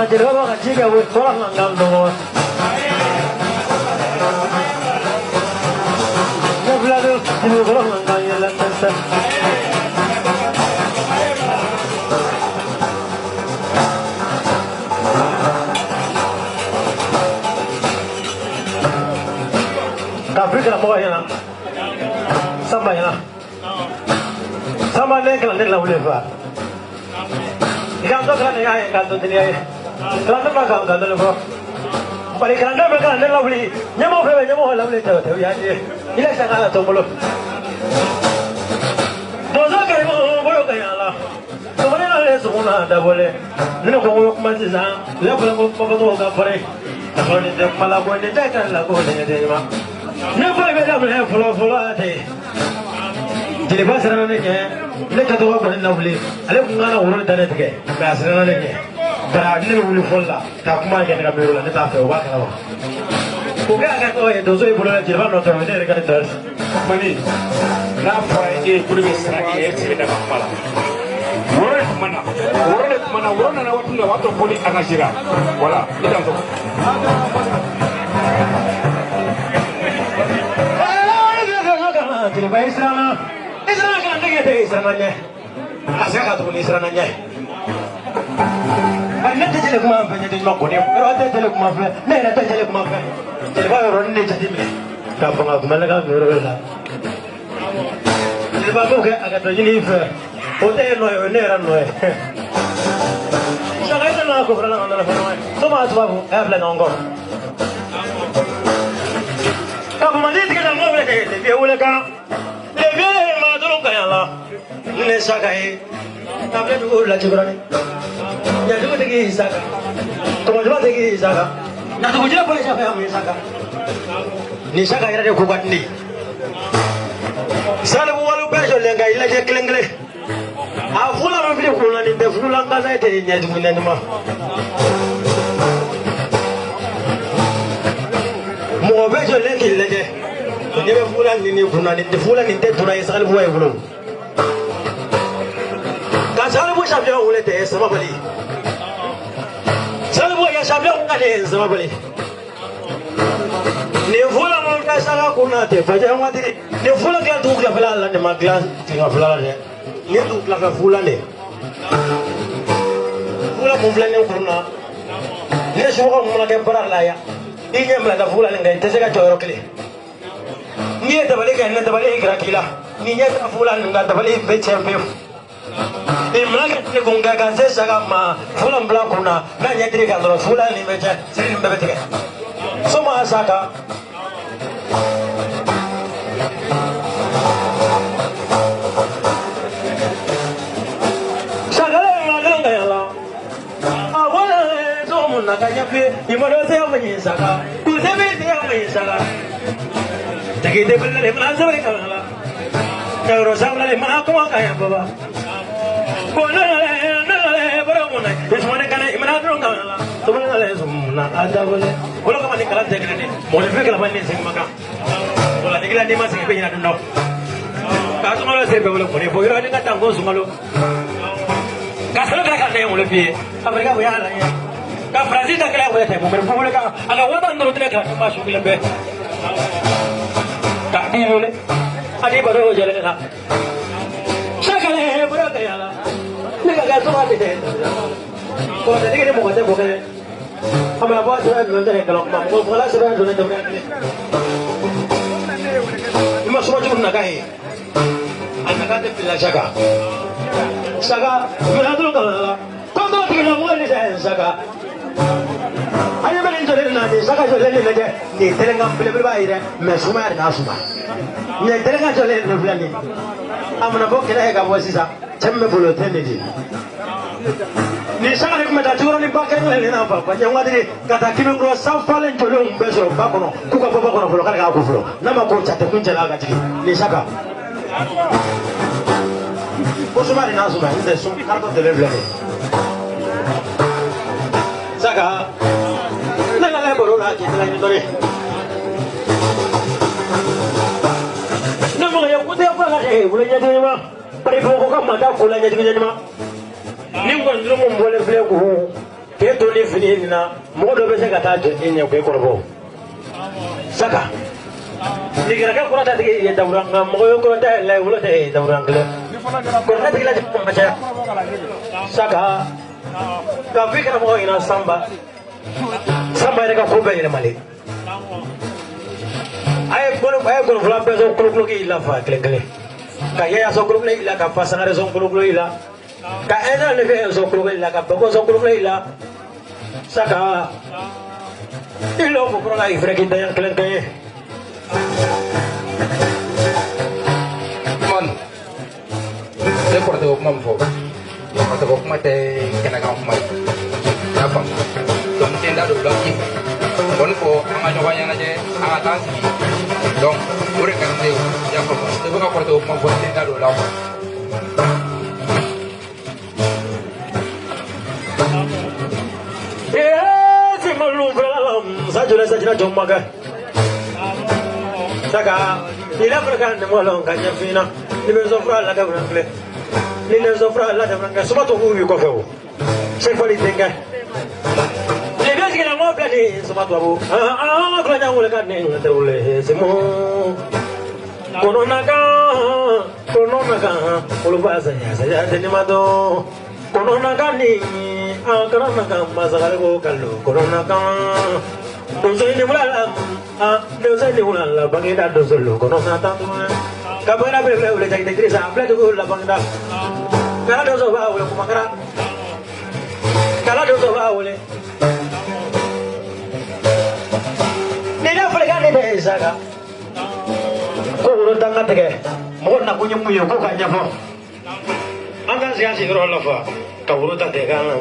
na jeliba b'a ka ci kɛ o tɔɔrɔ kan ka dɔgɔ. Ne fila don dugukolo kan ka yɛlɛ tɛ. Ka fili karamɔgɔ ɲɛna Sanba ɲɛna Sanba ne kalan ne lawuli fa i k'an to kalan ne y'a ye k'an to teliya ye kalanden ma k'an ka dɔɔnin fɔ bari kalanden bɛ kalan ne lawuli ɲɛmɔgɔ fɛn bɛ ɲɛmɔgɔ lawuli tɛ o tɛ o y'a ye i la sanga la to n bolo donso kari bolo ka yaala sɔgɔli n'ale sogo n'a dabɔlen ne ko ko kuma sisan ne fana ko kuma fɔcogo ka fɔri ka sɔrɔ nin tɛ kuma la ko nin tɛ kan la ko nin tɛ ɲuman ne ko i bɛ daminɛ fɔlɔ fɔlɔ tɛ jeliba siranna ne ɲɛ ne kɛcogo kɔni lawuli ale kun kan ka woro da ne tigɛ mɛ a siranna ne ɲɛ bari ne bɛ wuli fɔli la ka kuma kɛ ne ka miiri la ne t'a fɛ o b'a kalama o kɛ a ka tɔgɔ ye donso ye bolo la jeliba nɔ tɛ ne yɛrɛ ka ne tɔ Mali n'a fɔra e ye ko ne bɛ siran e ɲɛ e tɛ se ka da ka kuma la woro de tun ma na woro de tun ma na woro nana waati min na o y'a sɔrɔ boli engagera voilà i dan sɔgɔ. Jeliba i siranna i siranna ka nege tɛ i siranna ɲɛ a sera ka tuguni i siranna ɲɛ bari ne tɛ jeli kuma fɛ ɲɛ tɛ ɲuman kɔni yɔrɔ tɛ jeli kuma fɛ ne yɛrɛ tɛ jeli kuma fɛ jeliba yɔrɔnin de jateminɛ ka fanga kuma ne ka yɔrɔ la jeliba m'o kɛ a ka dɔ ɲini i fɛ o tɛ e nɔ ye o ye ne yɛrɛ nɔ ye saka i nana ko fana ka nana fana so ma tubabu a y'a bila ɲɔgɔn kɔrɔ ka mandi tigɛ ka mɔgɔ wele kɛ leviye wele kan leviye ma dɔrɔn ka yan la ne saka ye ka filɛ dugu la jikɔrɔni ɲajugu tigi saka tɔmɔjɔba tigi saka ɲatugujɛ bɔlen saka ya mun saka nin saka yɛrɛ de ko ka di ne ye salibu wali bɛɛ jɔlen ka i lajɛ kelen kelen a fula min fili kun na nin tɛ fula kasa tɛ ɲɛjugu ɲɛɲuman mɔgɔ bɛ jɔlen k'i lajɛ o ɲɛ bɛ fula nin nin kun na nin tɛ fula nin tɛ donna ye salibu ye bolo ka salibu champion wele tɛ samabali salibu ya champion ka de samabali nin fula mun ka saka kun na tɛ fajɛ waati nin fula dilan dugu tilafɛla la nin ma dilan tilafɛla la dɛ nin dugu tilafɛ fula de fula mun filɛ nin kun na ne somɔgɔw mana kɛ baara la yan i ɲɛ bila ka fula nin kan i tɛ se ka jɔ yɔrɔ kelen n'i ye dabali kɛ ne dabali kɛra k'i la n'i ɲɛ sera fula nin kan dabali bɛ tiɲɛ pewu nin mana kɛ tile kun kɛ ka se saga ma fula min bila kun na n'a ɲɛ diri kan dɔrɔn fula nin bɛ tiɲɛ siri nin bɛɛ bɛ tigɛ soma saka sagale ma dɔn ka yala a wala so mun na ka ɲɛ i ma dɔ se ma ɲin saka kun se bɛ se ma ɲin saka tigi tɛ bɛlɛ le mana sɛbɛn ka la yɔrɔ sabula le mana kuma ka yan baba ko ne ne bɔra mun na isumani kana i mana dɔrɔn ka la tumani na le sumuna a dabɔle olu kama ni kalan tɛ kelen ye mɔgɔninfin kalan man ni segin ma kan wala ni kila n'i ma segin i bɛ ɲinɛ don dɔ ka sunkalo sen bɛɛ wele kɔni fo yɔrɔ ni ka dan ko sunkalo ka sɔrɔ kɛra ka ne wolo f'i ye Afrika o y'a lajɛ ka Faransi ta kɛra wele tɛ mun bɛ wele kan a ka waa tan duuru tɛnɛ kɛra ma su kelen bɛɛ ka di wele a di baro o jɛlen na sakale baro ka yala ne ka kɛ soma tɛ kɔrɔtɛtigi ni mɔgɔ tɛ ko kelen a mana bɔ a sɛbɛn donna tɛ nkalon kuma mɔgɔ fɔla sɛbɛn donna tɛ kelen i ma suma jugu naga ye a naga tɛ fili la saka saka mina dɔrɔn ka la ko dɔ tigila mɔgɔ ni sɛ saka an ɲɛ bɛ nin jɔlen na nin saka jɔlen nin lajɛ nin tɛlɛnkan belebeleba ye dɛ mɛ sumaya de n'a suma nin tɛlɛnkan jɔlen nin filɛ nin a mana bɔ kɛlɛ kɛ ka bɔ sisan cɛ min bɛ bolo o tɛ nin di nin saka de tun bɛ taa jikɔrɔni ba kelen kelen n'a fa ɲɛ waati ka taa kibenkɔrɔ san falen jɔlenw bɛɛ sɔrɔ ba kɔnɔ k'u ka bɔ ba kɔnɔ fɔlɔ k'ale k'a ko fɔlɔ n'a ma ko jate kun cɛla ka jigin nin saka ko suma de n'a suma n tɛ sun karitɔ dɛmɛ filɛ nin ye saka ne ka lɛ baro la k'i tɛgɛ ɲini dɔɔnin ne mɔgɔ ye ko tɛ fɔ ka kɛ wolo ɲɛjugu ma bari fɔ ko ka manda ko la ɲɛjugu ɲɛjugu ni kɔni dɔrɔn mun bɔlen filɛ ko K'e to ni fini nin na, mɔgɔ dɔ bɛ se ka taa jɔ e ɲɛ k'e kɔrɔbɔ. Saka. Ni kɛra kɛ kɔrɔta tigi ye dawuran nka mɔgɔ ye kɔrɔta ye la wolo tɛ ye dawuran kelen. Kɔrɔta tigi la ma caya. Saka. Ka f'i karamɔgɔ ɲɛna Sanba. Sanba yɛrɛ ka ko bɛɛ yɛlɛmalen. A ye gɔnifila bɛɛ sɔn kolokolo k'i la fa kelen kelen. Ka yaya sɔn kolokolo i la, ka fa sangare sɔn kolokolo i la. Ka ɛnzan ne fɛ sɔn kolokolo i la, ka bako sɔn kolokolo i la. Saka. I lɔ ko kɔrɔ la i fɛnɛ k'i daɲɛ kelen kelen ye. Man, ne kɔrɔtɛ ko kuma min fɔ, kɔrɔtɛ ko kuma tɛ kɛnɛkan kuma ye, i y'a faamu. Donc n tɛ n da don o la k'i fɛ. N kɔni fɔ an ka ɲɔgɔn ɲɛnajɛ, an ka taa sigi. Donc o de ka di ne ye, i y'a faamu. Ne bɛ ka kɔrɔtɛ ko kuma fɔ, n tɛ n da don o la quoi. Saka, ni la fɔra ka nɛmɔ la ka ɲɛf'i ɲɛna, ni bɛ zɔfura la dabila filɛ, ni bɛ zɔfura la dabila filɛ, soma tubabuw b'i kɔfɛ o, sɛfɔli denkɛ. Ni bɛ sigila mɔgɔ filɛ nin ye, soma tubabu, an ka tuloɲa wele ka ne tɛ wele, semo. Kɔnɔnakan, kɔnɔnakan, olu b'a saya saya tɛ ne ma dɔn. Kɔnɔnakan ni an kɔnɔnakan masakare ko kalo kɔnɔnakan. Donso ni wula la, donso ni wula la, bangeda donso lo kɔnɔna tan tuma. Ka bangeda bɛɛ filɛ wele jakite kirisa, filɛ dugu la bangeda. Kala donso b'a wele kumakara. Kala donso b'a wele. Ni ne filɛ ka ne bɛ saka. Ko woro danga tigɛ, mɔgɔ nakun ye mun ye k'o ka ɲɛfɔ. An k'an sigi an sigiyɔrɔ la fa, ka woro ta tigɛ k'an na.